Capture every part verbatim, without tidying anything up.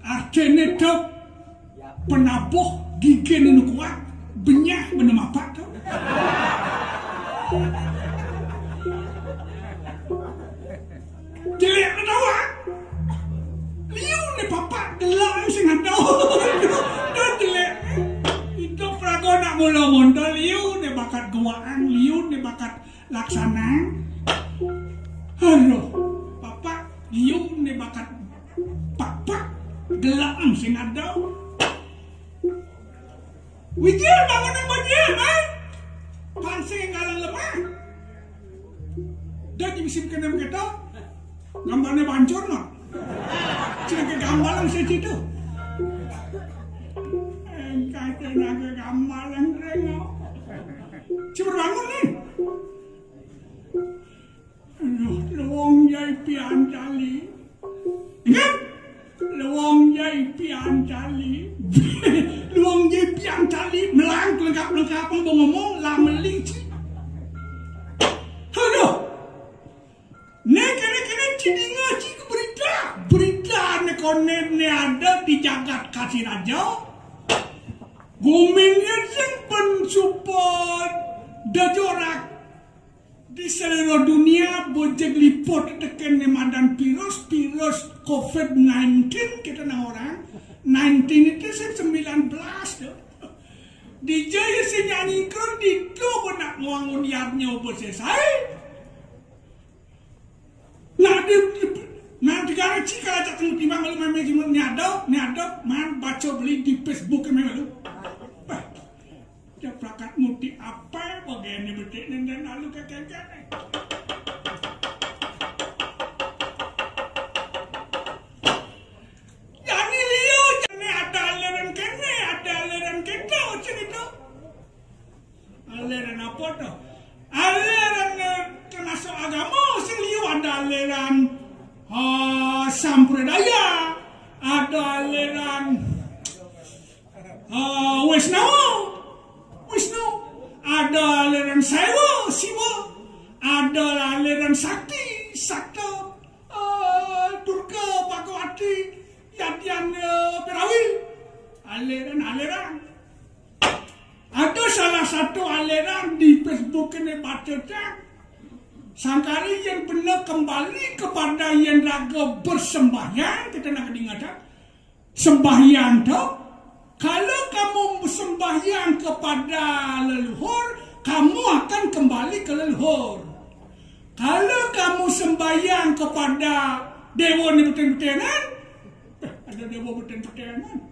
Artiné to penabuh giginé nu kuat, benyah bener mapak to. Jelék nu doang. Liu né papak, gelak sing ada. Dah jelék. Idup raga nak mula mondol, liu né bakat guaang, liu né bakat laksanang. Aduh, papak, liu né bakat papak, gelak sing ada. Wijil, bangun yang wijil, mai. Pansing ngalang lemah. Dah jadi musim keenam kita. Gambarnya bancur, no. Cina ke gambar yang saya situ. Engkau cina ke gambar yang rengok. Cuma bangun nih. Aduh, luang jai pian cali. Ingat? Luang jai pian cali. Luang jai pian cali. Melang lengkap-lengkap, ngomong-ngomong, lah meli ci. Aduh. Né kéné-kéné ci dinga ci ke berita. Berita né koné né ada di jagat Kasih Raja. Guminé sing ben suba dejorak di seluruh dunia, bojeg liput tekén né madan virus, virus covid nineteen kita nang orang. Nineteen itu sing sembilan belas to. Dija ya sing nyanyi kru di tu benak nguangun yadnya obo sesai. Nah, di, di, nah, di garasi kalau cak temu timbang lalu main main nyadok, nyadok, man baca beli di Facebook main lalu. Bah, dia plakat muti apa bagian ni betik ni dan lalu kakek-kakek. Jani liu, jani ada aliran kéné, ada aliran kéto, cen itu. Aliran apa to? Aliran, eh, termasuk agama, sing liu ada aliran, ah, Sampradaya, ada aliran, ah, Wisnawa, Wisnu, ada aliran Saiwa, Siwa, ada aliran Sakti, Sakta, ah, Durga, Bhagawati, Yadian, eh, Perawi, aliran-aliran. Ada salah satu aliran di Facebook ini baca cak. Sangkali yang benar kembali kepada yang raga bersembahyang, kita nak ingat cak. Sembahyang tu, kalau kamu sembahyang kepada leluhur, kamu akan kembali ke leluhur. Kalau kamu sembahyang kepada dewa ni betul-betul kan? Eh, ada dewa betul-betul kan?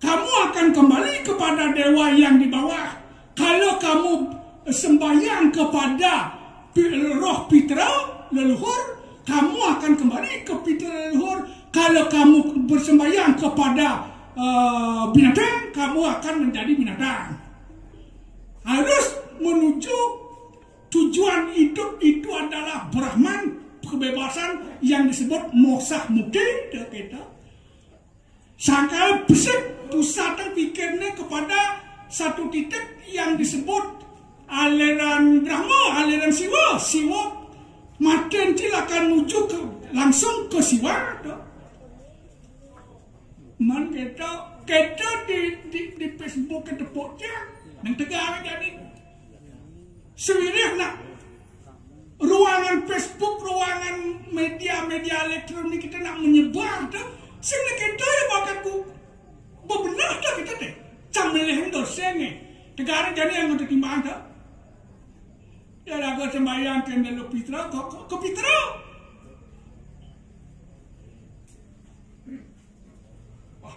Kamu akan kembali kepada dewa yang di bawah. Kalau kamu sembahyang kepada pi-, roh pitra leluhur, kamu akan kembali ke pitra leluhur. Kalau kamu bersembahyang kepada, eh, binatang, kamu akan menjadi binatang. Harus menuju tujuh Tujuan hidup itu adalah Brahman, kebebasan yang disebut moksha mukti, kéto. Sangkal besik pusat pikirnya kepada satu titik yang disebut aliran Brahma, aliran Siwa. Siwa makin cil akan menuju ke, langsung ke Siwa. Kéto. Man kéto, kéto di, di, di Facebook kéto pocah, nang tegar jadi. Sebenarnya nak ruangan Facebook, ruangan media-media elektronik kita nak menyebar tu, sing kéto ya bakal ku bebenah tu kita deh. Cang melih tu sing eh. Tegar jadi yang untuk timbang tu. Ya lagu sembahyang ke melu pitra, kok, kok, ke pitra. Wah.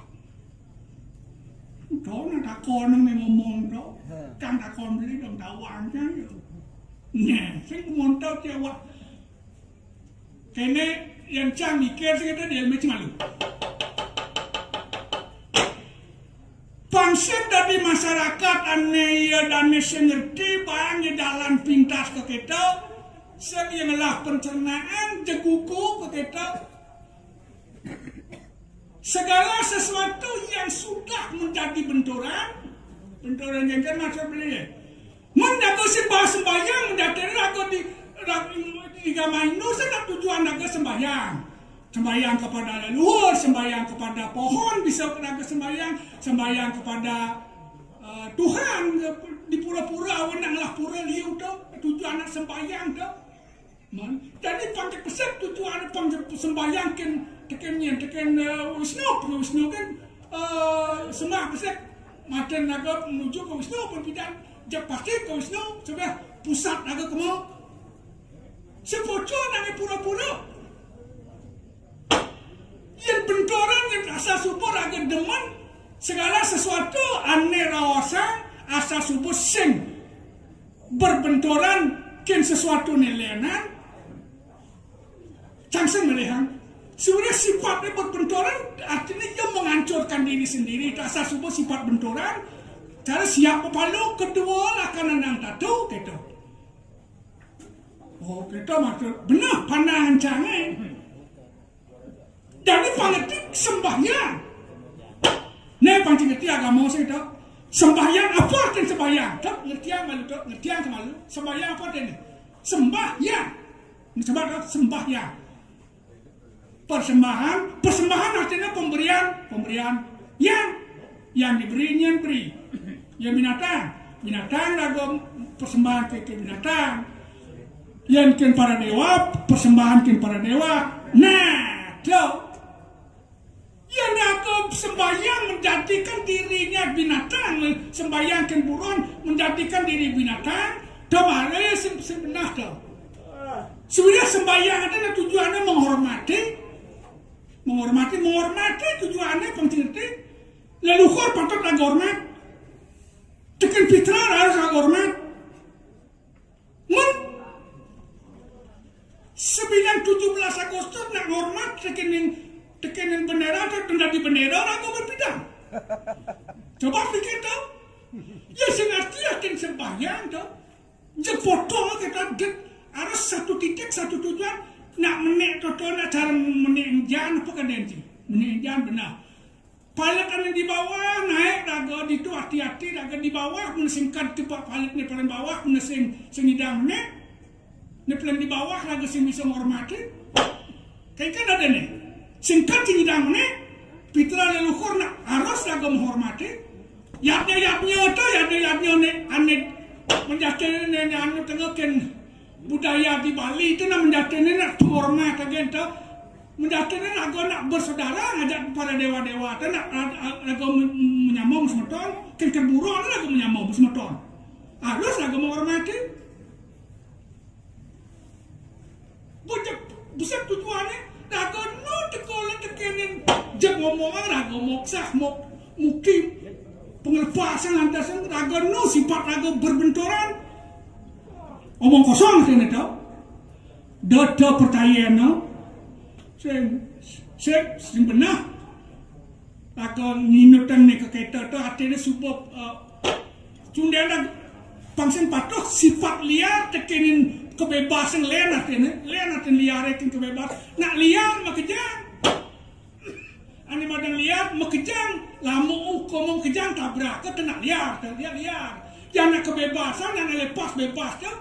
Kau nak takon nang ngomong tu. Kang takon beli dong tawang kan. Nah, sing ngomong tau cewek. Kéné yang cang mikir sing kéto dia macam malu. Pang sing dadi masyarakat ané ya dané sing ngerti bang ya dalan pintas ke kita, sing yang ngelah pencernaan jeguku ke kita. Segala sesuatu yang sudah menjadi benturan, benturan yang kan maksud beli. Mun jago sing bahas sembahyang, mun jago di, di agama Hindu, saya tujuan jago sembahyang. Sembahyang kepada leluhur, sembahyang kepada pohon, bisa jago sembahyang, sembahyang kepada eh, Tuhan, di pura-pura, awan nang lah pura liu tu, tujuan nak sembahyang tu. Man. Jadi pangkat pesan tujuan pangkat sembahyang kin, tekan nyen, tekan eh, Wisnu, Wisnu kan eh, sembah pesan mata naga menuju ke Wisnu pun tidak, jap pasti ke Wisnu, sudah pusat naga kemo. Sepocor naga pura-pura. Yang bentoran yang asa subuh raga demen segala sesuatu ané raosan asa subuh sing berbentoran kin sesuatu né lenan, cang sing melihang. Sebenarnya sifatnya berbentoran artinya ia menghancurkan diri sendiri. Asa subuh sifat bentoran, cara siap bepalu kedua lah kan nang tatu gitu. Oh, kita maksud benar pandangan cang eh. Jadi pangerti sembahyang. Né panci ngerti agama sing tu. Sembahyang apa artinya sembahyang? Tu ngertian malu tu, ngertian malu. Sembahyang apa artinya? Sembahyang. Ini sebab tu sembahyang. Persembahan, persembahan artinya pemberian, pemberian. Yang, yang diberi, yang beri. Ya binatang, binatang lagu persembahan ke, ke binatang. Yang kin para dewa, persembahan kin para dewa. Nah, tu. Yang aku sembahyang menjadikan dirinya binatang, sembahyang kin buron menjadikan diri binatang. Tu mare sing, sing benah tu. Sebenarnya sembahyang itu tujuannya menghormati, menghormati, menghormati tujuannya penting. Leluhur patut lagu hormat. Tekan pitra harus lagu hormat. Mun sembilan tujuh belas Agustus nak hormat tekenin, tekenin bendera tu tenda di bendera lagu berpidang. Coba pikir tu. Ya sing arti yakin sembahyang tu. Jepotol kita dek harus satu titik satu tujuan. Nak menik tu tu nak cara menik jan apa kan dia nanti. Menik jan benar. Palet anu di bawah naik raga ditu hati-hati raga di bawah mun sing kad ke palet ni paling bawah mun sing sing idang ni. Ni paling di bawah raga sing bisa menghormati. Kayak kan ada ni. Sing kad sing idang ni. Pitra leluhur nak harus raga menghormati. Yadnya yadnya tu yadnya yadnya ni anit menjadi ni anu tengah ken budaya di Bali tu nak menjadi ni nak hormat agen tu. Menjadi ni raga nak bersaudara ngajak para dewa-dewa tu nak raga menyambung semeton, ken keburu ada raga menyambung semeton. Harus raga menghormati. Bocah besar tujuan ni raga nu teko le tekenin jek ngomong raga moksa mok mukim pengelepasan lantasan raga nu sifat raga berbenturan. Omong kosong sini tau. Dada percaya no. Sing sing sing benah. Aku nginutan ni ke kereta tu artinya subuh uh, cundian dah. Pang sing patuh sifat liar tekinin kebebasan, lain artiné, lain artin liar tekinin kebebasan. Nak liar makejang. Ané madan liar makejang, lamun hukum makejang tabrak, ké nak liar, ké liar, liar. Yang nak kebebasan, yang nak lepas bebas ké,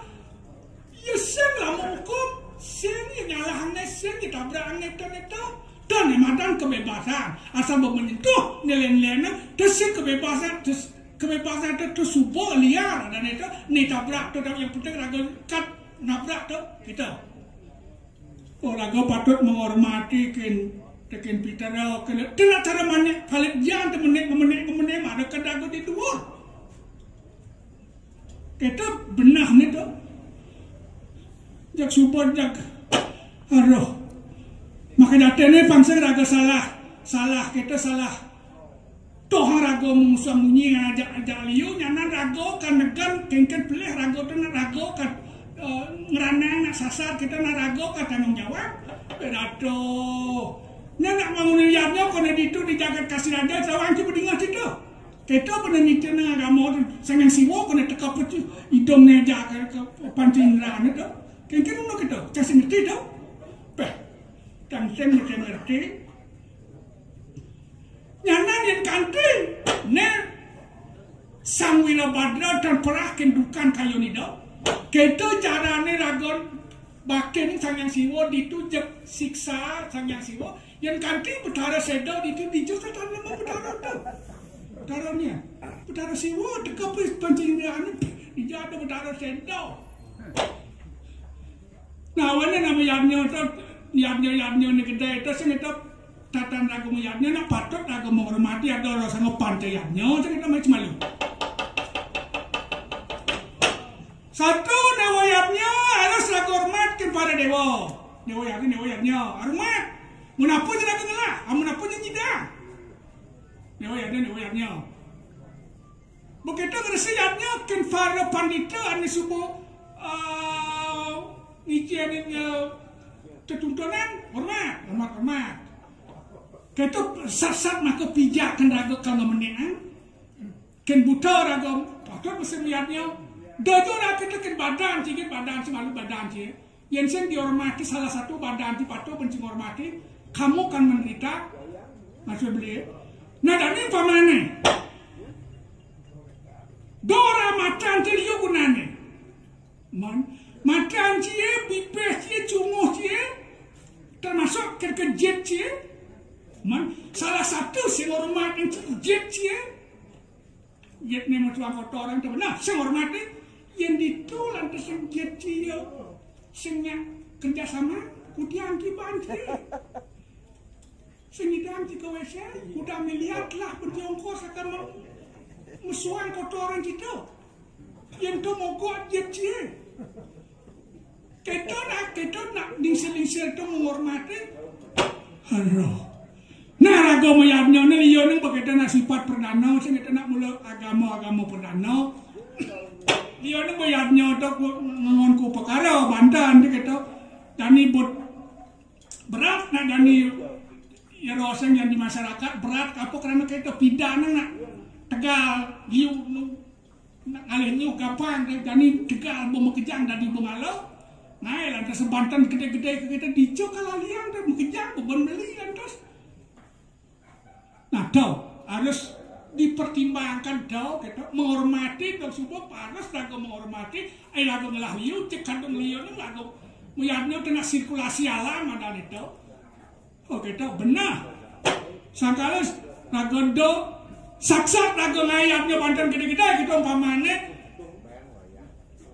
ya sing lamun hukum, sing ya nyalahné, sing ya tabrakan itu, itu. Dan yang madan kebebasan, asal menyentuh nilai-nilainé, terus sing kebebasan, terus kebebasan itu terus suba liar, dan itu, ni tabrak tu, yang penting raga kat nabrak tu, kita. Oh, raga patut menghormati kin, tekin Peter, oh, kena, kena cara manik, palit jan tu menik, menik, menik, mana kena raga di luar. Kita benah ni tu. Jak suba, jak aduh. Maka data ni pangsa raga salah. Salah, kita salah. Toh raga mengusah munyi ngajak-ajak liu, nyanan raga kan negan, kengken pelih raga tu nak raga kan, eh, ngeranang nak sasar, kita nak raga kan tanggung jawab. Beratuh. Nya nak bangun liarnya, kena ditu di jagat kasih raja, sawang cuba dengar cerita. Kita pernah nitih nang agama tu, sangang siwa kena teka peti, hidung ni aja ke, ke panca indera ni tu. Kengken mana kita, kasih ngerti tu. Peh, tang sen ngerti-ngerti. Nyanan yang kanti, ne Sang Wirabadra dan perah kin dukan kayu ni dah. Kita carane ragon bakin Sang Hyang Siwa ditu jek siksa Sang Hyang Siwa. Yang kanti Betara Seda ditu ditu kata nama Betara tu. Betara ni. Betara Siwa teka pis pancing dia ni. Ija ada Betara Seda. Nah, awalnya nama yadnya tu, yadnya, yadnya ni kedai tu, sing itu tatan raga yadnya, nak patut raga menghormati, ada orang sanggup pantai yadnya, sing itu macam malu. Satu, dewa yadnya harus raga hormat kepada dewa. Dewa yadnya, dewa yadnya, hormat. Menapa je raga ngelah, ah, menapa je nyidang. Dewa yadnya, dewa yadnya. Begitu ngeresi yadnya, kin para pandita ane suba, ah, ngicen, eh, tetuntunan, hormat, hormat, hormat. Kita sat-sat maka pijak ken raga kang ngemenekan. Ken buta raga, patut mesti melihatnya. Dojo raga kita ken badan, sikit badan, semalu badan, sikit. Yang sing dihormati salah satu badan ti patut benci menghormati, kamu kan menderita. Maksud beliau. Nah, dan ini umpamane. Dora matan ti liu gunane. Man, matan cie, bibih cie, cunguh cie, termasuk kerkejit cie. Man, salah satu sing hormat cie, jit cie. Jit ni metuang kotoran tu. Nah, sing hormat ni, yang ditu lantas sing jit cie. Sing nyak kerjasama, kudian kiban cie. Sing idang cie ke W C, kuda miliat lah berjongkos akan me-, mesuang kotoran kita. Yang tu mogok jit cie. Kita nak, kita nak lingsir-lingsir tu menghormati. Aduh. Nah, raga mayadnya ni, iya ni, kita nak sifat perdana, sing kita nak mula agama-agama perdana. Iya ni mayadnya tu ku, ngangon ku perkara, bantan tu kita. Dani but berat nak dani, ya, roseng yang di masyarakat berat, apa kerana kita pidana nak tegal, liu, nak ngalih nyuh gampang, dani tegal, bom makejang, dani bom alo. Ngai, lantas sebantan gede-gede ke kita, dico kalau liang, dan makejang, beban beli, lantas. Nah, tau, harus dipertimbangkan, tau, kita menghormati, tau, suba harus raga menghormati, ai raga ngelah liu, cek kandung liu ni raga, melihatnya tengah sirkulasi alam ada itu. Oh, kita benar. Sangkala raga do, saksat raga ngayatnya bantan gede-gede, kita umpamane,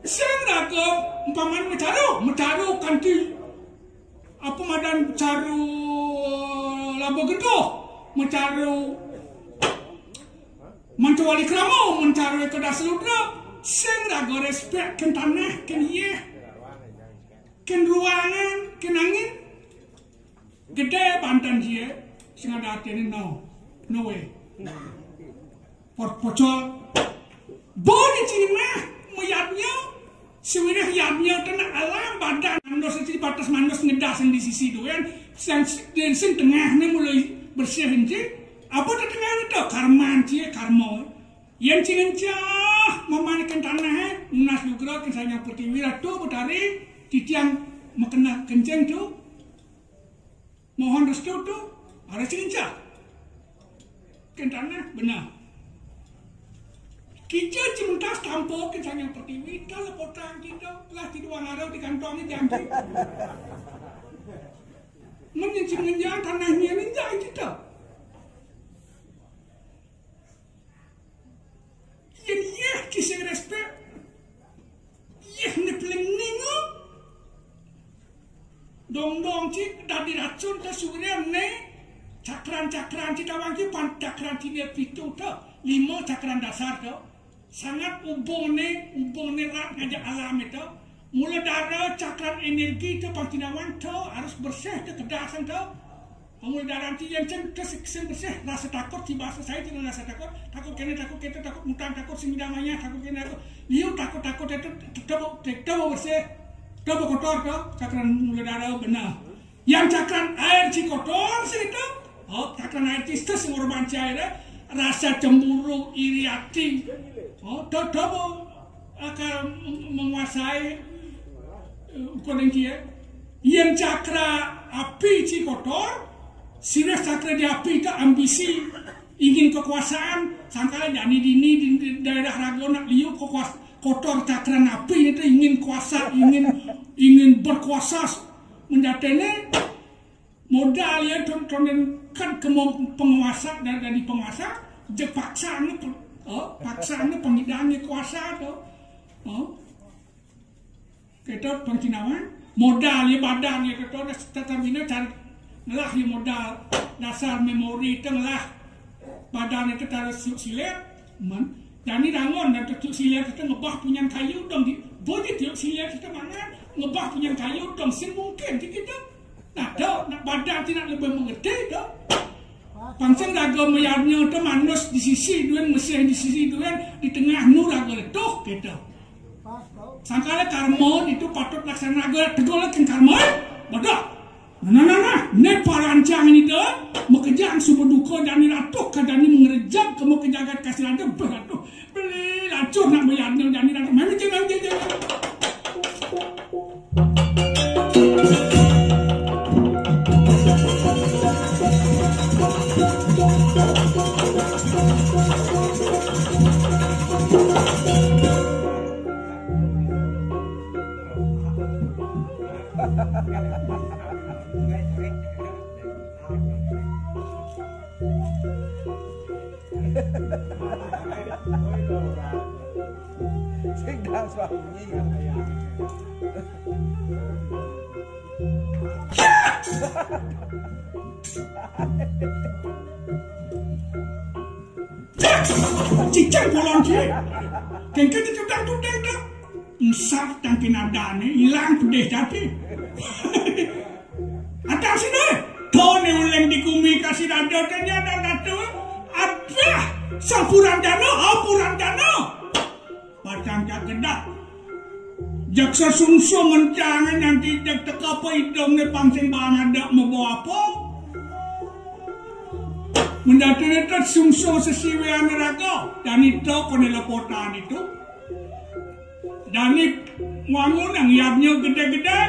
sing raga umpamane mecaru, mecaru kanti apa madan caru laba geduh, mencaru mantu wali krama, mencaru eka dasa ludra, sing raga respect ken tanah, ken yeh, ken ruangan, ken angin. Gede bantan cie, sing ada hati ni no, no way. Por-, pocol. Bone cina, mayadnya, sewirih yadnya, kena alam badan, manus, isi batas manus ngedas yang di sisi tu, kan. Yang s-, yang sing tengah ni mulai bersih, kan, cik. Apa tu tengah ni tu? Karman, cik, karma. Yang cik encah, Mamanikan tanah, eh, nunas nugra kén Sang Hyang Pertiwi Ratu Betari, titiang makena kencing tu. Mohon restu tu, harus cincak. Kén tanah, benar. Kija cimentas tampo kén Sang Hyang Pertiwi, kalau potang kita, lah tiduang arau di kantong ni janji. Menyenci menjang tanahnya ni janji kita. Yén yéh ci sing respect, yéh né paling ninga. Dong-dong ci dadi racun ta suwirén né cakran-cakran ci tawang ci pan cakran ci né pitu ta, lima cakran dasar ta. Sangat ubung né, ubung né rat ngajak alam ita. Mula dara cakran energi ta pang ci nawang ta harus bersih ta kedasan ta. Mula dara ti yén cen ta sing bersih, rasa takut, ci bahasa saya ti rasa takut, takut kéné, takut kéto, takut mutang, takut sing ngidang mayah, takut kéné, takut liu, takut, takut itu tetap, tetap bersih, tetap kotor ta, cakran mula dara benar. Yang cakran air ci kotor sih itu, oh, cakran air ci sing ngorban ci air, rasa cemburu, iri hati, oh, tetap akan menguasai, eh, ukon engki, eh. Yén cakra api ci kotor, sirih cakra di api ta ambisi, ingin kekuasaan, sangkala jani dini di, di daerah raga nak liu kekuas-, kotor cakra api itu ingin kuasa, ingin, ingin berkuasa. Mendaténé modal ya, ton-, tonden kan kemo penguasa dan dari penguasa, je paksa anu pe-, oh, paksa anu pengidang kuasa tu. Oh. Kita pang ci nawang, modal ya badan ya kita dah tetamina cari ngelah ya modal dasar memori tengah badan itu taruh siuk silir, men. Jani dangun dan tu siuk silir kita ngebah punyan kayu dong di, boleh tiup silir kita mangan, ngebah punyan kayu dong sing mungkin di kita. Nah, tu, nak badan ti nak lebih mengerti tu. Pansing raga mayadnya tu manus di sisi duén, mesih di sisi duén, di tengah nu raga letuh kita. Sangkala karma itu patut laksana raga, tegur lagi karma, eh? Bodoh. Nah, nah, nah, nah. Né parancang ini dah, makejang suba duka jani ratuh ka jani mengerejak ka muka jagat kasih raja, beh, ratuh. Beli lacur nak bayar nang jani ratuh. Mami je, mami je, je. Sing dah suami. Cicing bolon ci. Kengke dicudang-cudang dah. Ensat tang kinadané, ilang pedih jati. Ada sini. Tone uleng di gumi kasih dada tanya dan datu. Ada. Sampuran dana, ampuran dana. Pacang cak gedak. Jaksa sungsung ngencangan nanti jak teka apa hidungnya pansing bang ada membawa apa. Mendatang itu sungsung sesiwian raga. Dan itu kone lepotan itu. Dani wangun ang yadnya gede-gede,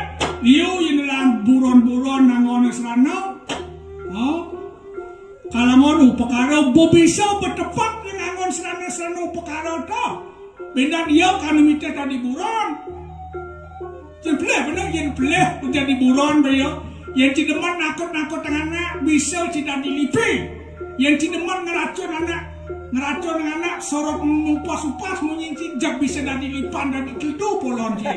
liu yin lang buron-buron nangon serana. Ha? Kalangon upakara, bebisa betepat nangon serana-serana upakara ta. Bendan iya kanu mita tadi buron. Yen pelih bener, yen pelih jadi buron ba iya. Yen ci demen nakut-nakut anak, bisa ci dadi lipi. Yen ci demen ngeracun anak, ngeracun anak, sorot ngupas-upas munyi ci, jak bisa dadi lipan, dadi kedu polon ci.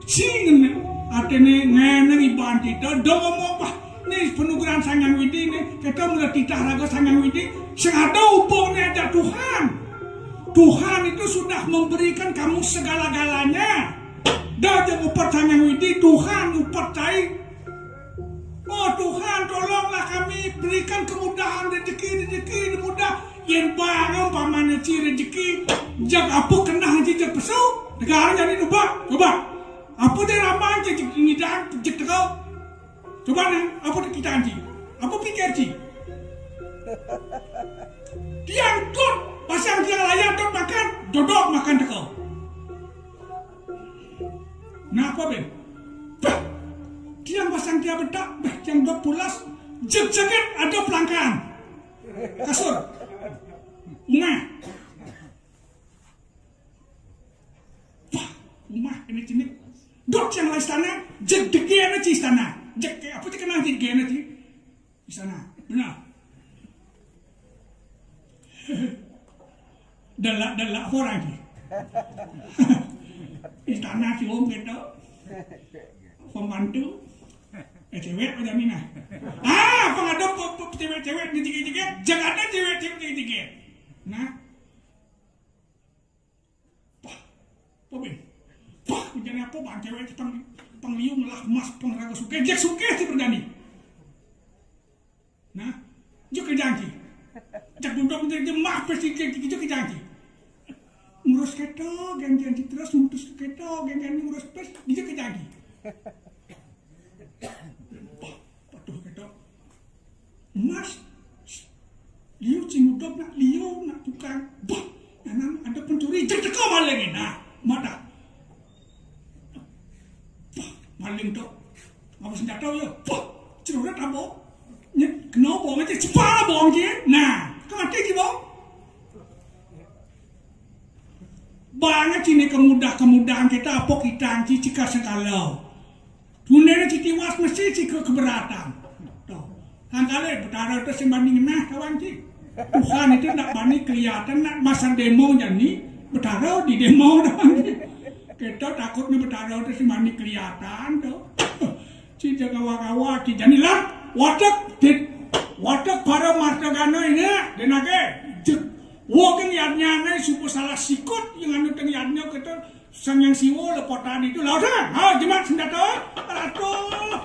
Ci ngene, atene ngene iban kita, do ngomong, bah, ni penugeran Sang Hyang Widi ni, kita mula titah raga Sang Hyang Widi, sing ada hubungannya ada Tuhan. Tuhan itu sudah memberikan kamu segala-galanya. Dah je ngupat Sang Hyang Widi, Tuhan ngupat cai. Oh Tuhan, tolonglah kami, berikan kemudahan rezeki, rezeki mudah. Yen bang umpamane ci rezeki, jak apa kenah ci jak pesu, negara jadi ubah, coba. Apa dia ramai je ngidang, jak teko? Coba ni, apa kita ci? Apa pikir ci? Tiang tut Pasang tiang layah dot makan, dodok makan teka. Napa, Ben? Bah, tiang pasang tiang betak, bah, tiang dot pulas, jeg jeget ada pelangkan. Kasur. Umah. Wah, umah ini jenik. Dot tiang lah istana, jeg dege aja istana. Jeg apa sih kenal jeg dege aja? Istana, benar. Delak-delak orang sih. Istana si om gitu. Pembantu. Eh, cewek apa jaminan? Ah, apa ada pe- pe- cewek-cewek di tiga-tiga? Jangan ada cewek-cewek di tiga. Nah, Pah, pah, Ben. Pah, jadi apa bang cewek pang, pang liu ngelah emas pang raga suke, jek suke si berjani. Nah, jek ke janji. Jek duduk di di mah pasti jek jek ke janji. Ngurus keto, gantian terus mutus keto, gantian ngurus pes, jek ke janji. Pah, patuh keto. Mas, liu cingudok nak liu nak tukang. Bah, nanam ada pencuri, jek teka maling ni. Nah, mata. Bah, maling tu. Apa senjata ya? Bah, cerurat apa? Nyet, kena bong aja, cepat lah bong je. Nah, kau mati je bong. Banget sini kemudah-kemudahan kita apa kita anci cika segala. Tunene si tiwas mesti si ke keberatan. Tuh. Angkale betara tu sing bani ngenah kawan ki. Tuhan itu nak bani kelihatan nak masa demo jani betara di demo dah. Kita takut ni betara tu sing bani kelihatan tu. Si jangan kawa-kawa ki jani lah. Watak dit. Watak para martagana ini. Dia nak ke. Jek. Walking yadnya ni subuh salah sikut yang anu teng yadnya kita Sang Hyang Siwa lepotan itu lautan. Ha, jemat senjata. Aduh.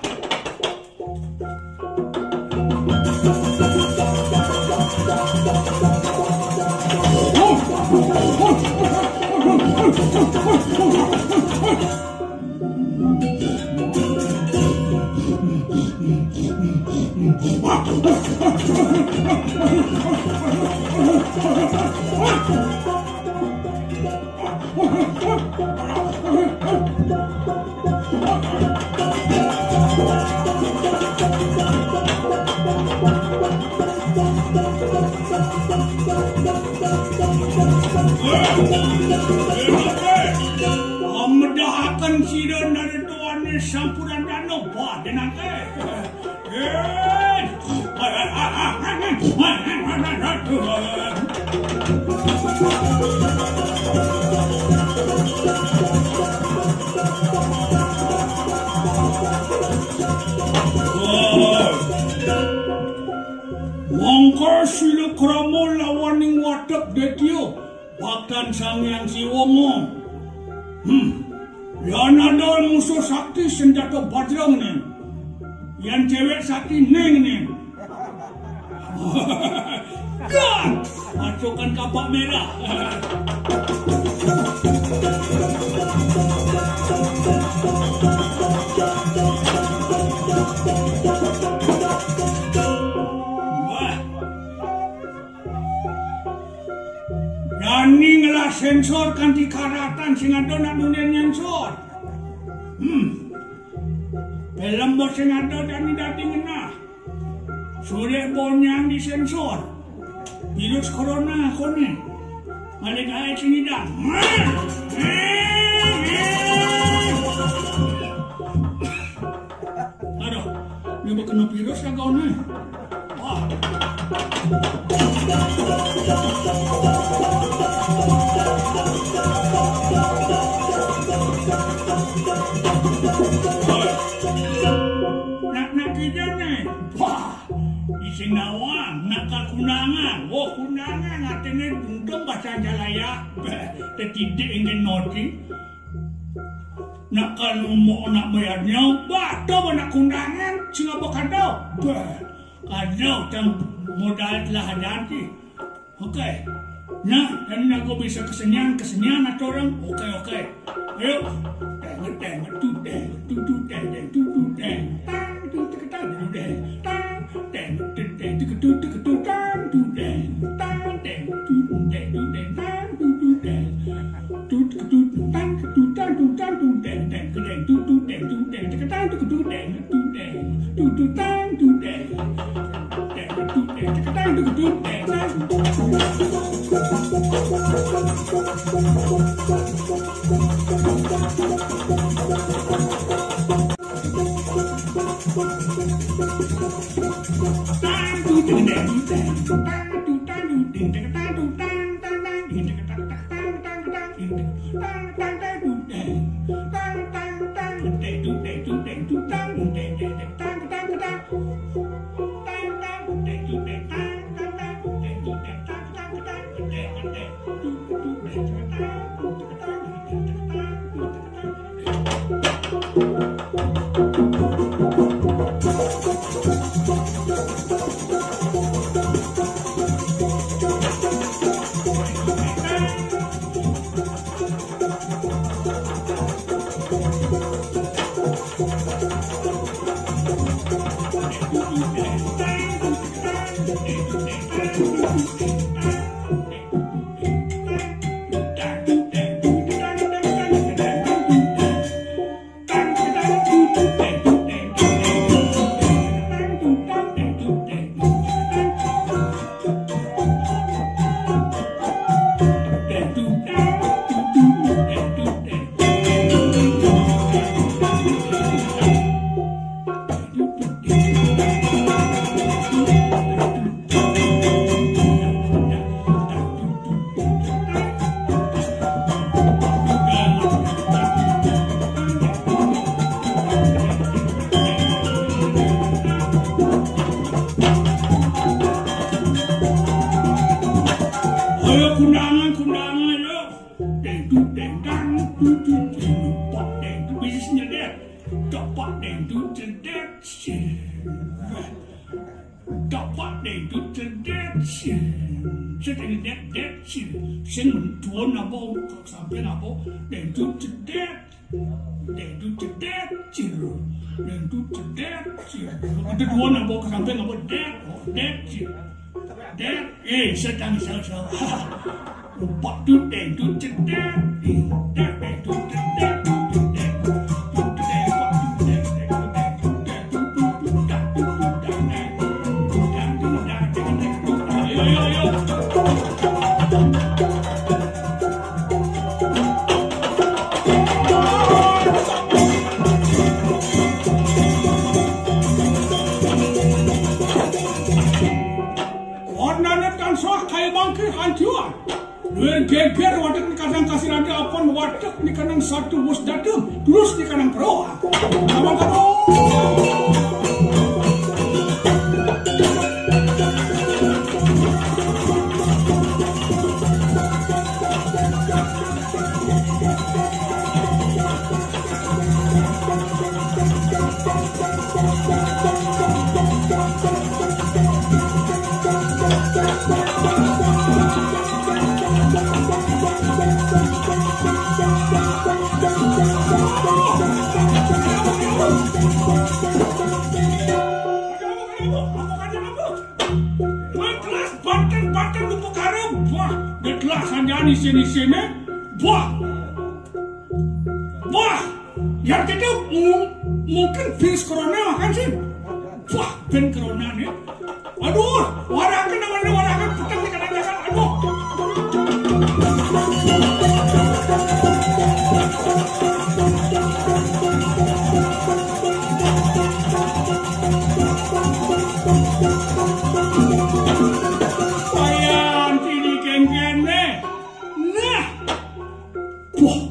Amedahaken sira narituane sampuran dano badenang eh. Mangka sila krama lawaning watek detya baktan Sang Hyang Siwa ngong. Hmm. Yan ada musuh sakti senjata bajra ngening. Yan cewek sakti neng neng. Kan, pasukan kapak merah. Wah. Dani ngelah sensor kanti karatan sing ada nak nunden nyensor. Hmm. Film bos sing ada dani dadi ngenah. Surya bonyang di sensor. Virus corona kone. Balik aja sini dah. Aduh, ini kena virus kagak nih? Wah. Nak, nak kijang nih. Wah, di Singawang, nak ke Kundangan. Wah, Kundangan, artinya untung bahasa Jalaya. Beh, tetidik ini noti. Nak kalau mau nak bayarnya, bah, tu nak Kundangan, sing apa kata? Bah, kata tang modal telah ada nanti. Okey. Nah, dan aku bisa kesenian, kesenian atau orang. Okey, okey. Ayo. Teng, teng, tu, teng, tu, tu, teng, teng, tu, tu, teng. Tang, tu, tu, tang, tu, teng. Tang, teng, tu, teng, tu, tu, tang, tu, teng. Tang, teng, tu, tu, teng, tu, Ayo kundangan, kundangan, ayo. Deng dut deng dang, dut dut dut, pot deng dut, bisnis nyedet. Dapat deng dut jedet, sih. Dapat deng dut jedet, sih. Sedeng det det, sih. Sing mentuan apa, sampai apa, deng dut jedet. Deng dut jedet, cil. Deng dut jedet, cil. Ada dua nang bawa ke samping, apa? Det, oh, det, cil. Det, eh, sedang salah-salah. Lupa dut, deng dut jedet. Eh, det, deng dut jedet, dut jedet. Dut jedet, dut jedet, dut jedet. Ayo, ayo, ayo. Warnane tansah kaya bangke hancuran. Luwih geger wadeg ni kadang kasih rada apon wadeg ni kanang satu wus dadem. Terus ni kanang pro. Abang karo. Wah, kelas banten-banten lu pekara. Wah, kelas anjani sini-sini. Wah. Wah, ya kita mu- mungkin virus corona kan sih. Wah, ben corona nih. Aduh, warakan namanya warakan petang di kadang-kadang. Aduh. Wayang sini kengkene. Nah. Wah.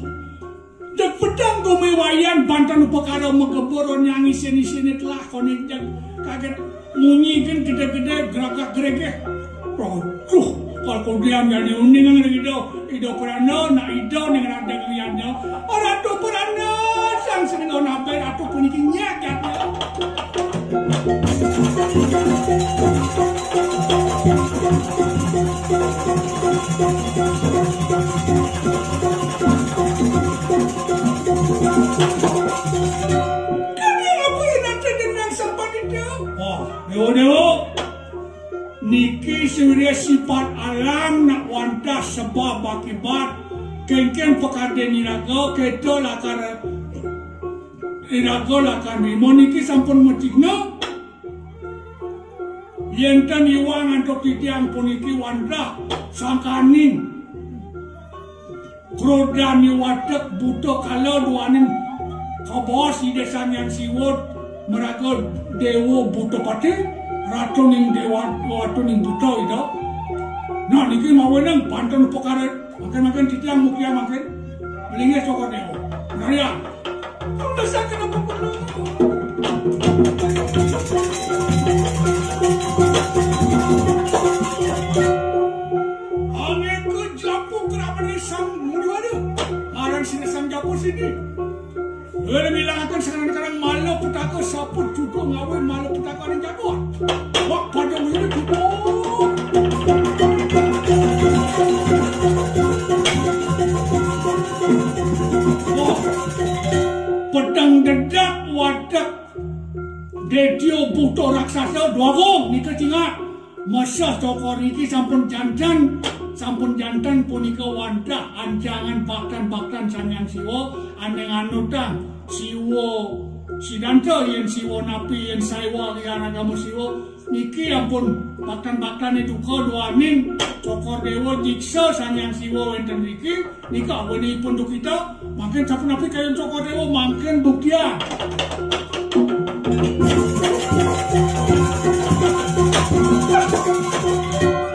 Dek pedang gumi wayan banten upakara magebur nyang isin-isine telah kone jeng kaget munyi gen gede-gede geragak geregeh. Waduh, kal kodean jani uning ngene ida, ida prana, nak ida ning radeng liyane. Ora tu prana, sang seneng nabe ratu puniki nyagat. Kami apa yang nanti dengan sampan itu? Oh, dewa dewa. Niki sing sifat alam nak wantah sebab akibat. Kengken pekade niraga, kita lakar Iraga lakar niki sampun macihna. Yén ten iwang antuk titiang puniki wantah sangkaning krodani watek buta kala duaning kabaos Ida Sang Hyang Siwa maraga Déwa Buta Patih, ratuning déwa, ratuning buta Ida. Nah, niki mawinan pantun upakara. Mangkin-mangkin titiang mukiang mangkin. Malinggih Cokor Déwa. Nariang. Anéka japu kramané Sang Muniwada. Aran siné Sang Japu sini. Wér milangaken sareng-sareng mala petaka, sapa juga ngawé mala petaka ring jaduan. Wah, pada wirid kita. Wah, pedang dedak watek Détya Buta Raksasa dwagung nika cingak. Mesah Cokor niki sampun janten, sampun janten punika wantah ancangan baktan-baktan Sang Hyang Siwa ané nganutang Siwa Sidanta, yén Siwa napi, yén Saiwa, yén agama Siwa niki ampun baktan-baktané duka duaning Cokor Déwa nyiksa Sang Hyang Siwa wénten niki. Nika awininipun duka kita, mangkin sapunapi kayun Cokor Déwa, mangkin buktian.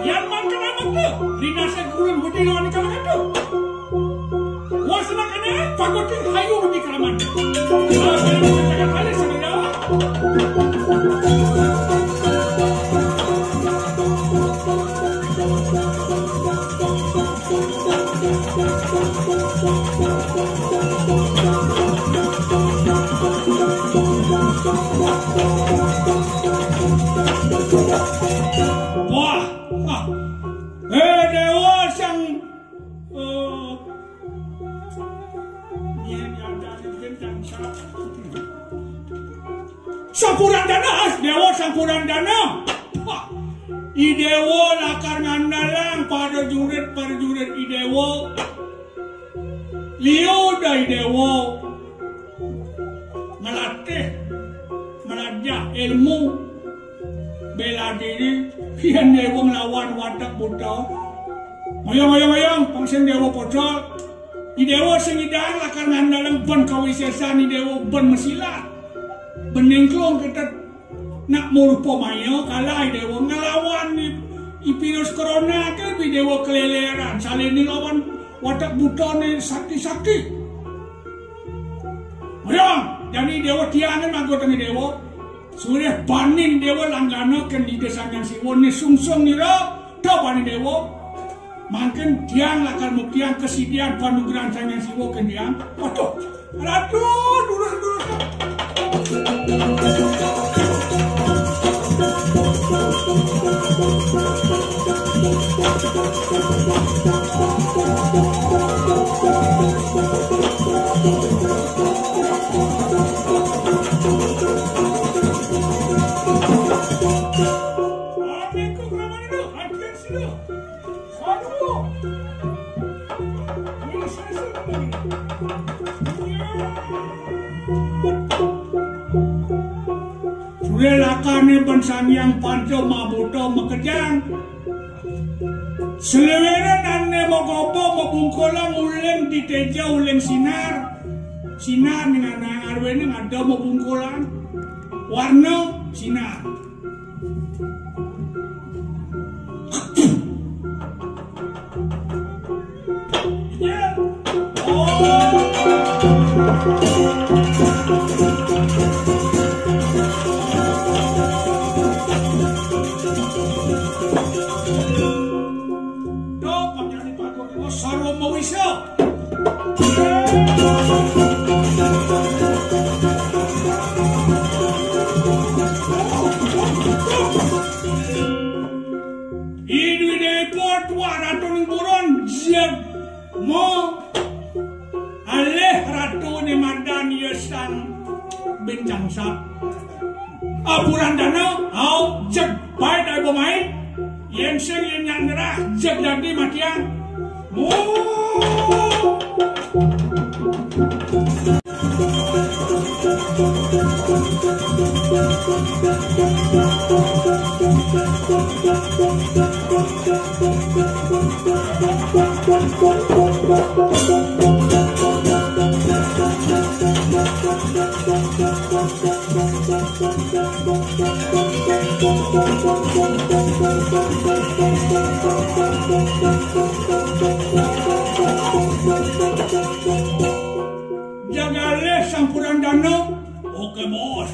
Yan mangkin amakna, linasé gurun budi lawan ikan itu. Wasana kena, pakutin hayu budi keramat. Ayo, kena mengerjakan kali, saudara. Wah, ah. Eh, Déwa Sang, eh, Sang Purandana, ah, Déwa Sang Purandana. Wah, I Déwa lakar ngandalang prajurit-prajurit I Déwa. Liu da I Déwa ngelatih, ngelajah ilmu bela diri, yén Déwa nglawan watek buta. Ngoyong, ngoyong, ngoyong, pang sing Déwa pocol. I Déwa sing nyidang lakar ngandalang ban kawisésan, I Déwa ban masilat. Ban nyengklung kita nak murpa maya kalah I Déwa nglawan i, i virus corona ké, I Déwa keléléran, saléné lawan watek butané sakti-sakti. Ngoyong, jani Déwa tiangin mangkutang I Déwa. Surih banin Déwa langgana kén Ida Sang Hyang Siwa né sungsung nira, da banin Déwa. Mangkin tiang lakar muktiang kasidian panugrahan Sang Hyang Siwa kén tiang. Waduh, Ratu, durus, durus. Amin, kok ramane, Dok? Hadiah sih, Dok. Waduh. Ini saya sudah. Sudah lakane ban Sang Hyang Panca Mahabhuta makejang. Seliweran ane magopo mabungkulang uling diteja uling sinar. Sinar ning anang arwene ada mabungkulang. Warna sinar. Sarwa mawisa. Idwi Depot wa ratuning buron, jeg mo alih ratune madan ya sang bencangsa. Apuran dana, au, jeg bae dai pemain. Yen sing yen nyak nyerah, jeg dadi matian. Oh. Jagalé sampuran dana. Oke, Bos.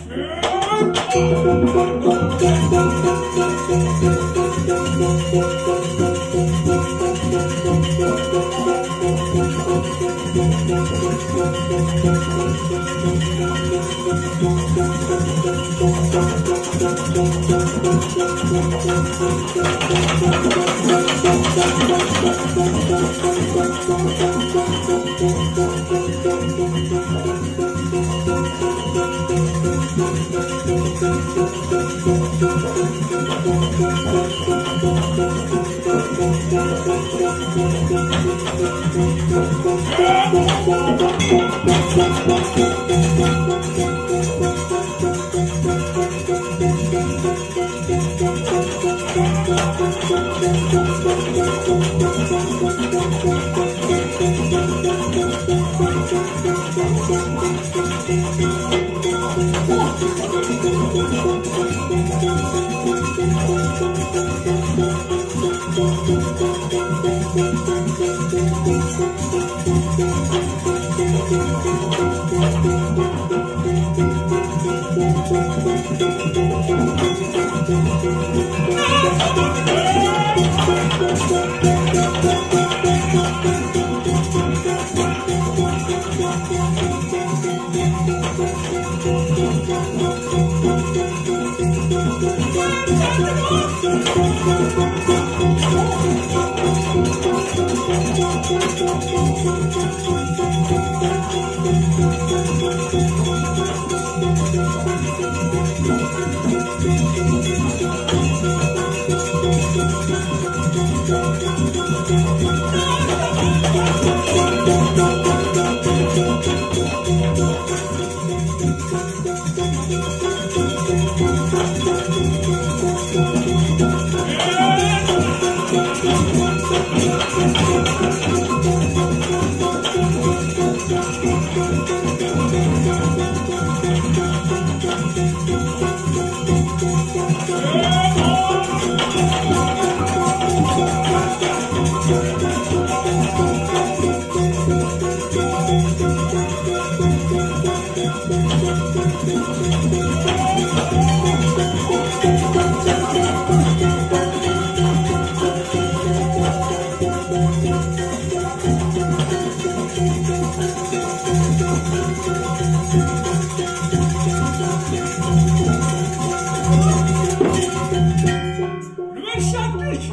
Luwih satus,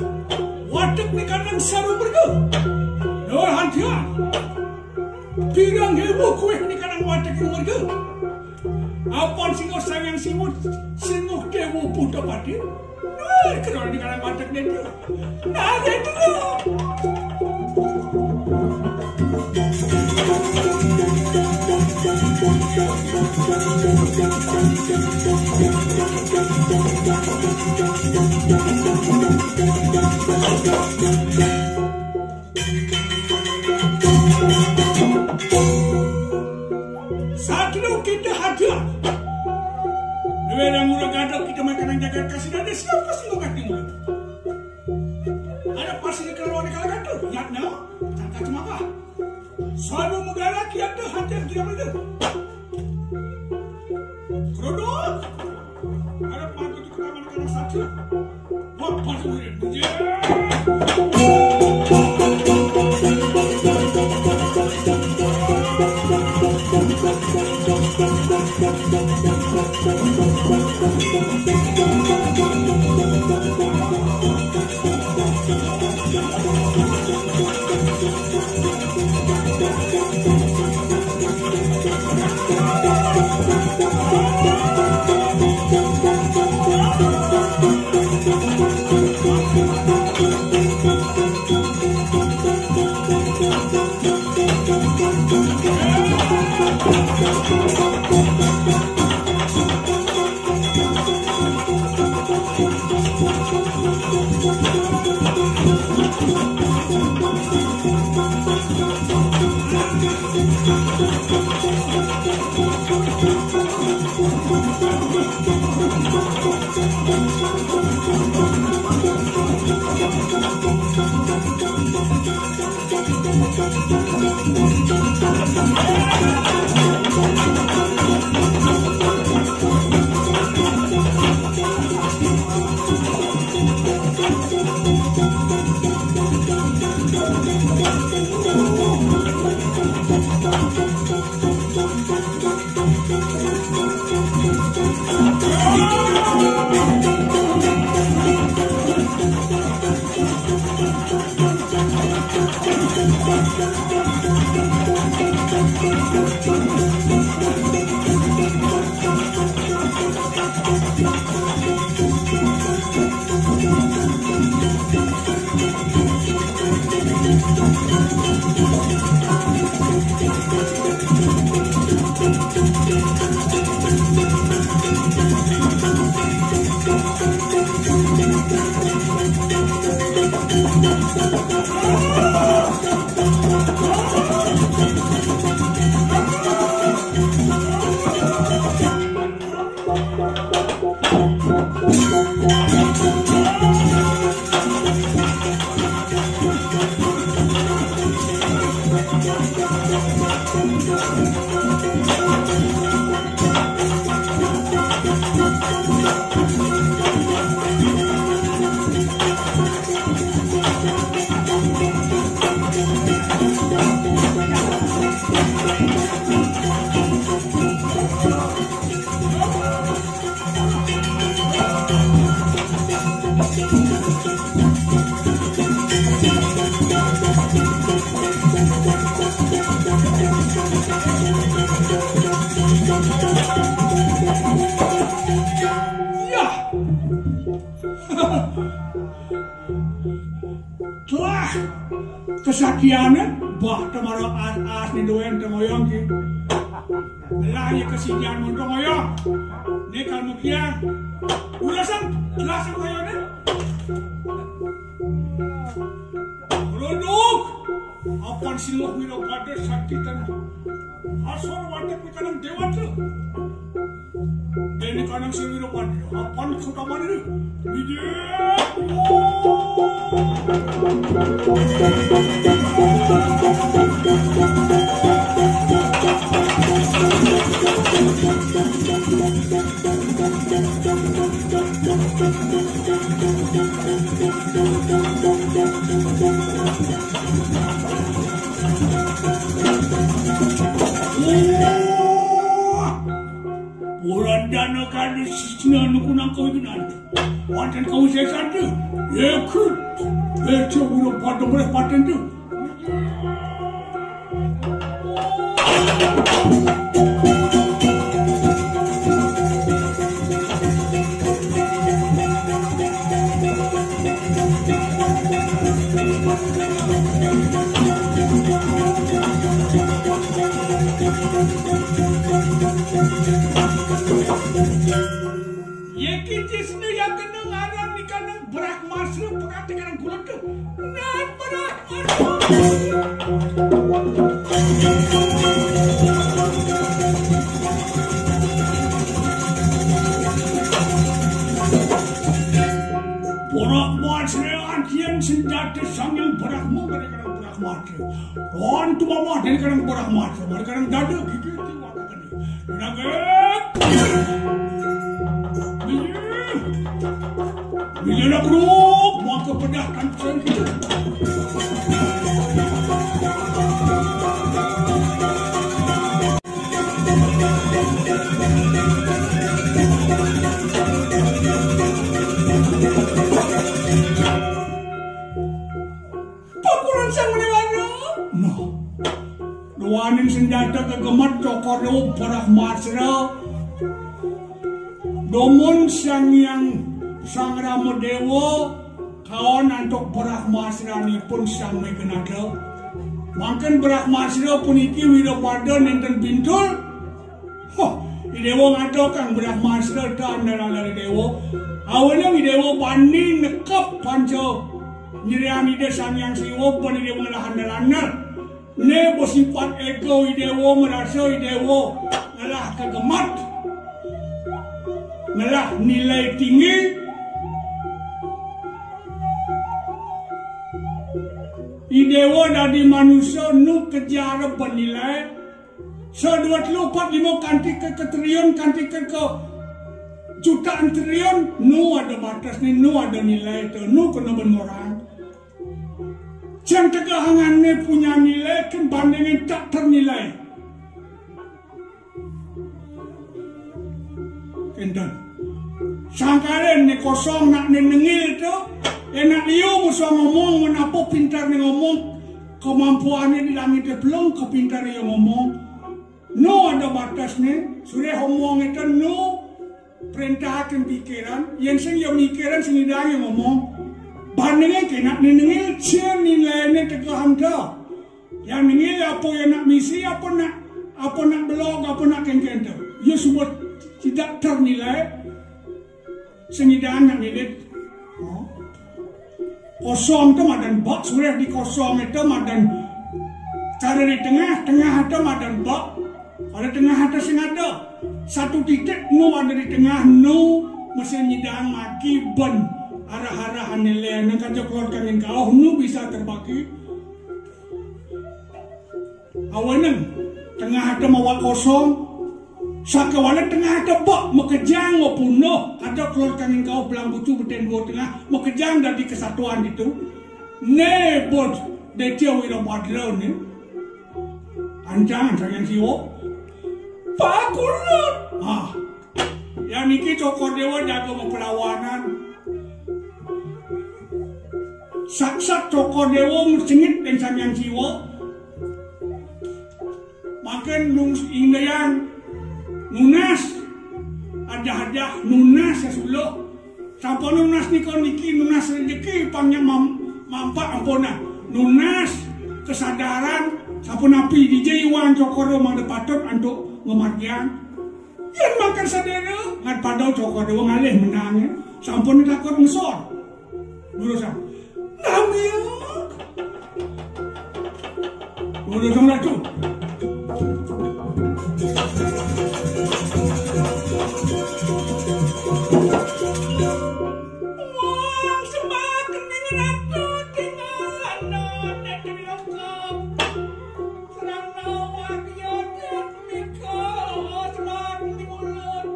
wadeg ning kanang saru merga. Lur Handian. Pirang ewu kuwih ning kanang wadeg merga. Apon singo sangang singo, singo dewa Buddha Pati. Lur kena ning kanang wadeg ning dia. Nah, dia dia. Sadina kita hadir. Duwe nang mula gadok kita makan nang jagat kasih dan siapa sih mau ganti mula? Ada pasti kalau ada kala ganti. Yatna, tangka cemaka. Soal mau menggalak kita hadir kita bener. Kerudung. Ada pantun di pertama kali satu. Wah, pantun ini. Yah. Telah. Kesakiané, bah, teu mara as-as ni duen teu ngoyong ki. Lah, ieu kasidian mun teu ngoyong. Ni kalau kian. Ulah sang, ulah sang kayoné. Runduk. Apan siluh wira pada sakti tanah. Asor watek ni kanang déwata. Déné kanang sing wira pada. Apan kutaman ini. Widya. Wah! Puran dana kali sisina nukunang kawinan. Wonten kawisésan tu. Yekut. Bejo burung pada boleh paten tu. Yéki cisna ya kena ngaran di kanang Brahmastra, pengati kanang gulun ke. Nan Brahmastra. Brahmastra, ajian senjata Sang Hyang Brahma, dari kanang Brahmastra. Ron tu mama, dari kanang Brahmastra, dari kanang dada, gigi, tiwa, kakak. Naga! Iya. Iya, nak, bro. Mau ke pedah kan, saya gitu. Pakuran sang menewana. Nah, duaning senjata kegemet cokor dewa Brahmastra. Dumun Sang Hyang Sang Rama Dewa kaon antuk Brahmastra nipun Sang Meghanada. Mangkin Brahmastra puniki wira pada nénten bintul. Huh, I Déwa ngadokang Brahmastra ta andalan Déwa. Awinan I Déwa bani nekep panca nyrian Ida Sang Hyang Siwa, bani Déwa ngelah andal-andal. Né besipat ego, I Déwa merasa I Déwa ngelah kegemat, ngelah nilai tinggi. I Déwa dadi manusa nu kejar benilai. Sa dua telu empat lima kanti ke, ke triliun, kanti ke, ke jutaan triliun, nu ada batas né, nu ada nilai to, nu kena ben ngorang. Cang tegahangan né punya nilai, kan bandingin tak ternilai. Kénten. Sangkaran né kosong nak né nengil to, enak liu musuh ngomong, men apa pintar né ngomong, kemampuannya di langit dia belum kepintar ia ngomong. Nu ada batas né, sudah omong itu nu perintahkan pikiran, yang sing ia mikiran sing idang ia ngomong. Bandingin kénak né nengil, cang nilainya tegahan to. Yang nengil apa ia nak misi, apa nak, apa nak belog, apa nak kéngkén to. Ia suba tidak ternilai, sing idang nak nilit. Oh. Kosong to madan bak, sudah di kosong itu madan cara di tengah, tengah itu madan bak. Ada tengah ada sing ada. Satu titik nu ada di tengah, nu mesin nyidang maki ben arah-arahan nilai nang kaja keluar kangin kau, nu bisa terbagi. Aweneng, tengah ada mawa kosong. Sakawala tengah ada bak makejang mapunah, kaja keluar kangin kau belang bucu beten dua tengah, makejang dadi kesatuan itu. Né bos detia wira badla né. Anjang anjang yang siwo. Pakulut. Ah. Yang niki Cokor Dewa jaga mapelawanan. Saksat Cokor Dewa sengit dengan Sang Hyang Siwa. Makin nung indayang nunas. Adah-adah nunas sesuluh. Sampun nunas nika niki nunas rejeki pangnya mam, mampak ampuna. Nunas kesadaran sapunapi dija iwang Cokor Dewa mangda patut antuk ngemargiang. Yén makan sadéréa, ngan pada Cokor Dewa ngalih menangé. Sampun takut ngesor. Lurusang. Nami. Lurusang laju. Wong sembah kening ratu tinggal anak dan loka. Serana wagya dan mika, sembah di mulut.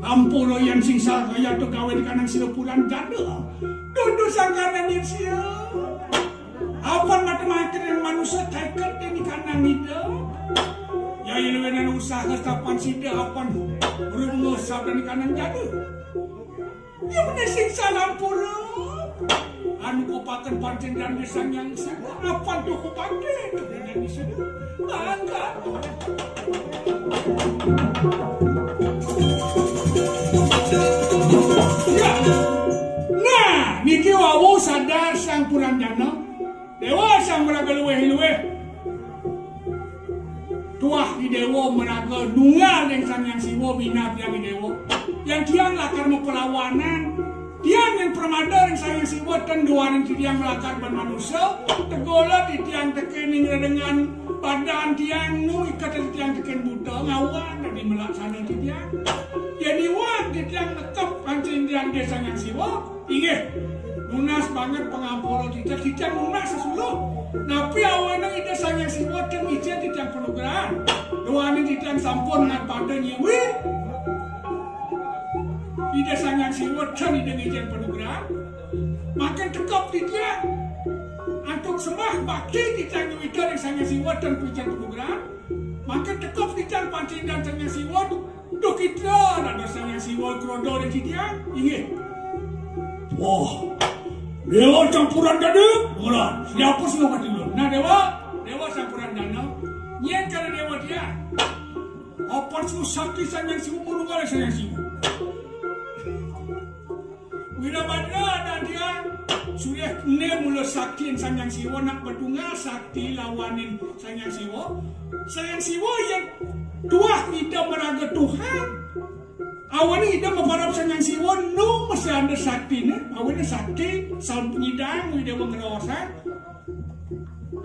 Ampura yang sing salah kaya tu kawin kanang sira puran janda. Dudu sangkanan yang sia. Apan mata-mata dan manusia taikat dan kanang ida. Ya iluwenan usaha sapan sida apan berumur sabdan kanang janda. Ia menyising salam pura. Anu kopaken pancen dan disang yang sana. Apan tu kopaken dengan di sana. Angkat. Ya. Nah, niki wau sadar sang Puranjana. Dewa sang meraga luweh-luweh. Tuah I Dewa meraga nunggal ring Sang Hyang Siwa, bina tiang I Dewa. Yang tiang lakar mapelawanan, tiang yang pramada ring Sang Hyang Siwa, ten duaning titiang malakar ban manusa, tegola titiang tekening redengan badan tiang nu iket titiang teken buta, ngawag dadi melaksana titiang. Yén iwag titiang nekep pancen Ida Sang Hyang Siwa, inggih, nunas banget pangampura titiang, titiang nunas sesuluh. Napi awinan Ida Sang Hyang Siwa ten ngicen titiang panugrahan. Duaning titiang sampun ngan pada nyiwi. Ida Sang Hyang Siwa ten Ida ngicen panugrahan. Makin tekep titiang. Antuk sembah bakti titiang nyuwita ring Sang Hyang Siwa ten ngicen panugrahan. Makin tekep titiang pancen Ida Sang Hyang Siwa. Duh, kita, raga Sang Hyang Siwa kroda ring titiang. Inggih. Wah, Dewa Sang Puranjana, mula, siapa sing ngomong dulu? Nah, Dewa, Dewa Sang Puranjana, nyén kala Dewa tiang. Apa susah kisah Sang Hyang Siwa, murung kala Sang Hyang Siwa. Wirabadra ada tiang, sudah né mula sakti Sang Hyang Siwa, nak betunggal sakti lawaning Sang Hyang Siwa. Sang Hyang Siwa yang tuah kita meraga Tuhan. Awané Ida maparab Sang Hyang Siwa nu masih ada saktiné, awané sakti, sampun nyidang Ida ngraosan.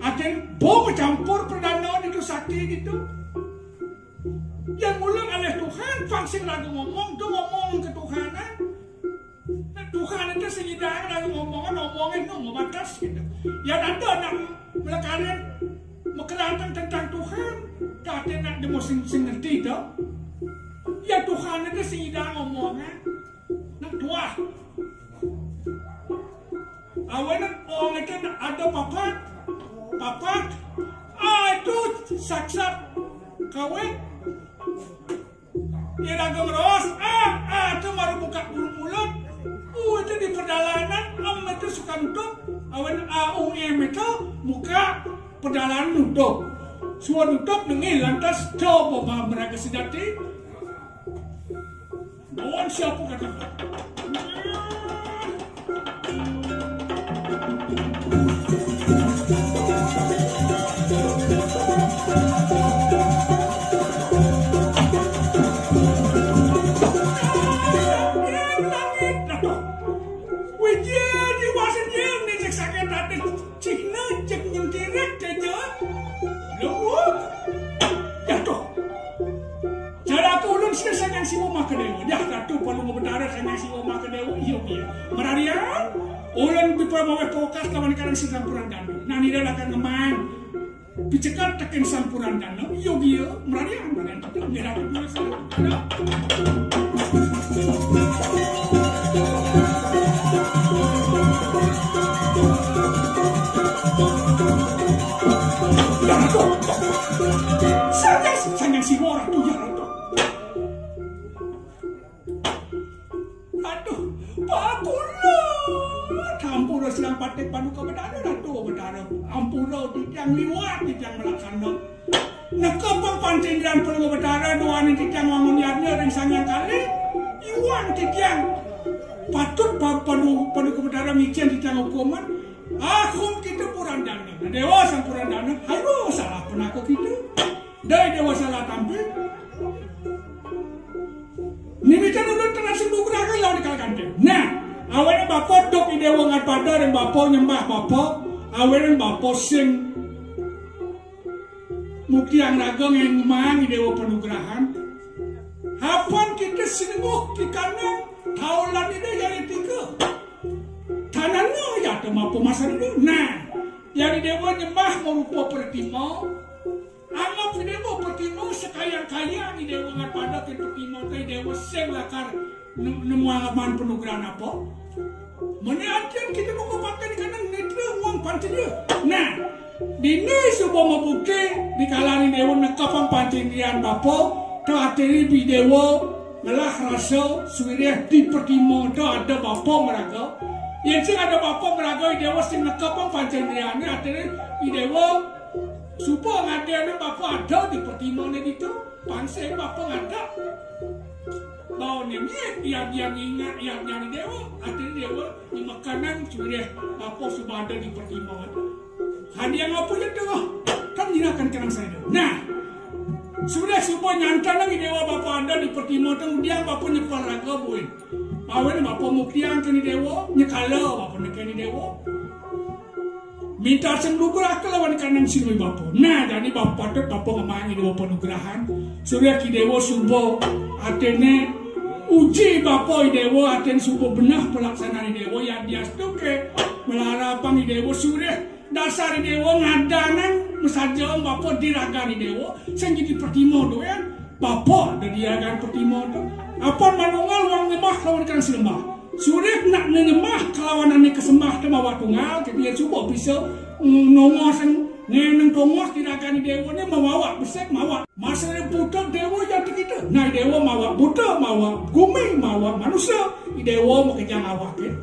Aten bo macampur pradana ditu sakti ditu. Yén mula alih Tuhan, pang sing raga ngomong, to ngomong ketuhanan. Nah, Tuhan itu sing nyidang raga ngomongan, ngomongin nu mabatas gitu. Yén ada nak melekarin, mekerantang tentang Tuhan, kate nak demo sing, sing ngerti to. Ya Tuhan itu sing nyidang ngomongan. Nak tuah. Awanan ong itu ada papat. Papat. Ah, itu saksat kawin. Iraga ngeros, ah, ah, itu baru buka bulu mulut. Uh, itu di perjalanan, em itu suka nutup. Awan A U M itu buka perjalanan nutup. Suwa nutup nengil lantas coba meraga sejati. Lawan siapa kata? Wijaya di wasen yang nih cek sakit hati. Cihna cek nyengkirik aja. Lembut. Jatuh. Cara aku ulun sida Sang Hyang Siwa Makadewa. Dah Ratu Palungguh Betara Sang Hyang Siwa Makadewa. Iya, iya. Merarian, ulun bipramaweh pokas lawan karang sidang kurang dandu. Nah, nida akan ngemang. Picekat tekin sampuran dana. Iya, iya. Merarian, merarian. Kita ngira aku dulu sih. Ada. Ya, Ratu. Sang Hyang, Sang Hyang Siwa, Ratu, ya, Ratu. Aduh, Pak Kula. Ampura silang patih Paduka Betara, Ratu Betara. Ampura titiang liwat, titiang melaksana. Neka pang pancen jalan Paduka Betara, doaning titiang wangun yadnya ring Sang Hyang Kali. Iwang titiang. Patut pa-, padu-, Paduka Betara micen titiang hukuman. Akum kita purandana. Nah, Dewa Sang Purandana, ayo salah penako kita. Dai Dewa salah tampil. Mimitan ulun terasa nugraha lawan kal kantil. Nah, awene bapa dok i Dewa ngat pada ring bapa nyembah bapa, awene bapa sing muktiang raga ngemang i Dewa panugrahan. Hapan kita sinengguh di kanang taulan ida yari tiga. Tanana ya ada bapa masa dulu. Nah, yari Dewa nyembah marupa pertima. Anggap i Dewa pertima sekayang-kayang i Dewa ngat pada ke pertima te i Dewa sing lakar ne-, nemu anggapan penugrahan apa? Mene antian kita buka pakai di kanan netra uang pantelia. Nah, dini suba mabukti di kalani Dewa nekapang pantelia bapa, te atiri bi Dewa ngelah rasa suwirih di pertima te ada bapa meraga. Yen sing ada bapa meraga i Dewa sing nekapang pantelia atiri i Dewa Suba ngadene bapa ada di pertimane ditu, pansing bapa ngadep. Baune miet, yadian ingat, yadian dewa, atine dewa, nyemekanan suwirih bapa suba ada di pertimane. Hadiah apa ya tu? Kan nyerahkan kerang saya tu. Nah, suwirih suba nyantan lagi dewa bapa ada di pertimane, kemudian bapa nyepal raga buin. Awen bapa muktian keni dewa, nyekala bapa nekeni dewa. Minta sing lugra kelawan kanang sinui bapa. Nah, jani bapa patut bapa ngemani dewa panugrahan. Surya ki dewa suba atene uji bapa i dewa aten suba benah pelaksanaan i dewa ya diastuke melarapang i dewa surya dasar i dewa ngadanan mesaja bapa diragan i dewa sing jadi pertima doyan. Bapa ada diragan pertima tu. Apan manunggal wang nyembah lawan kanang sinembah. Surip nak nyembah kelawan ane kesembah te mawa tunggal, ketian suba bisa, mm, nongos, ngeneng tongos tindakan dewa ne mawa besek mawa. Masa ne buta dewa jadi kita. Nah, dewa mawa buta, mawa gumi, mawa manusia. Dewa makejang awak, ya.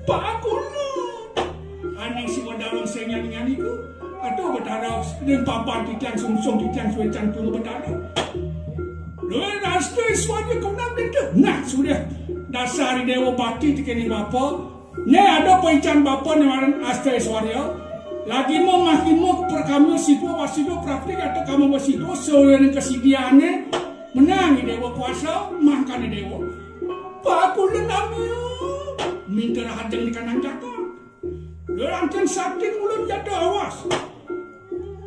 Pak aku lu. Ane si modalon sing nyani-nyani ku. Aduh, betara, ning papan titiang sungsung, titiang suecan tulu betara. Lho, astri suanya kena beda. Nah, sudah. Dasar dewa bati tikene bapa. Ne ada paican bapa ne waran Astaiswarya. Lagi mau makin mau perkami sipo wasido praktik atau kamu wasido seorang kesidiane. Menang Déwa kuasa, mangkana Déwa. Pakulen nami, minta rahajeng di kanang jagat. Lanten saking ulun jatuh awas.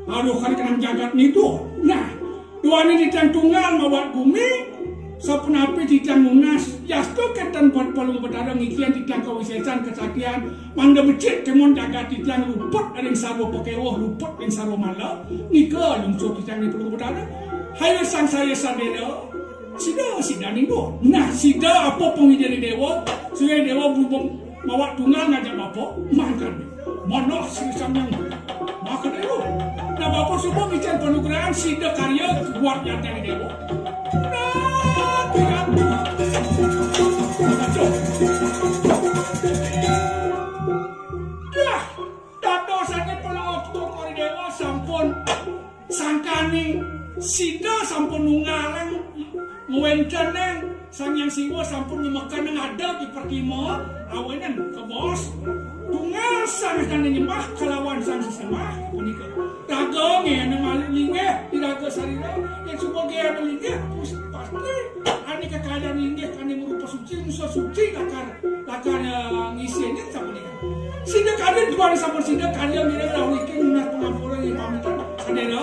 Aduh, kan kanang jagat nitu. Nah, duaning titiang tunggal mawat gumi, sapunapi titiang nunas, yastu kenten buat Palungguh Betara ngikian titiang kawisésan kesaktian, mangda becik kemon jagat titiang luput ring sarwa pakéwuh, luput ring sarwa mala, nika lungsur titiang ring Palungguh Betara. Hayu sangsaya sadéna, sida, sida ninduh. Nah, sida apa pangijin déwa, sida déwa berhubung mawat tunggal ngajak bapa, mangkana. Manah Sri Sang Hyang. Maka déwa. Nah, bapa suba ngicén panugrahan sida karya buat nyatane déwa. Nah, tidak. Aduh. Dah, dadosane pelawak tukar déwa sampun sangkane sida sampun nunggalang ngwentenang Sang Hyang Siwa sampun nyemekenang ada di pertima, awinan kebos tunggal sang sane nyembah kalawan sang sesembah punika. Raga nggih ane malih linggih di raga sarira, yen suba nggih ane linggih pus-, pasti ane kekalian linggih ane marupa suci, manusa suci lakar, lakar, eh, ngisine sapunika. Sida kalian jual sampun sida kalian mireng rawuh iki nunas pangampura ing pamitan. Sadera.